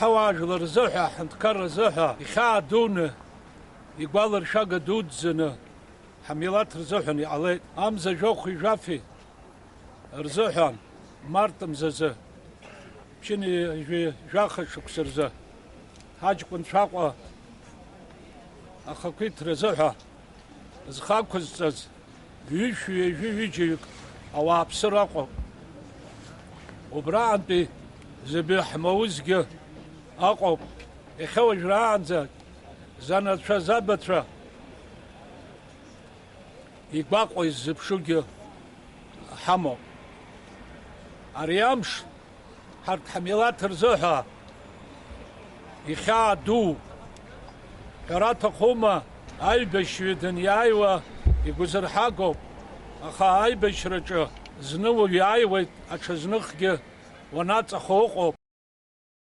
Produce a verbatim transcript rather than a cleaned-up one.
Ҳауаажәлар рзыҳәа, ҳҳәынҭқарра азыҳәа ихьаа дуны, игәаларшәага дуӡӡаны, ҳамилаҭ рзыҳәан иҟалеит. Амза жәохәи жәафи рзыҳәан, март мзазы, ԥшьынҩажәи жәаха шықәса рзы, ҳаҷкәынцәа Аҟәа ахақәиҭра азыҳәа зхы ақәызҵаз ҩышәи ҩажәи ҩыџьаҩык ауааԥсыра ыҟоуп. Убраантәи зыбаҩ ҳмаузгьы ыҟоуп. Иахьа уажәраанӡа занацәа, забацәа игәаҟуа иззыԥшугьы ҳамоуп. Ари амш ҳарҭ ҳмилаҭ рзыҳәа ихьаа дууп. Ҳәара аҭахума, аибашьҩы даниааиуа игәазырҳагоуп, аха аибашьраҿы зны уаҩ иааиуеит, аҽазныхгьы уанаҵахо ыҟоуп.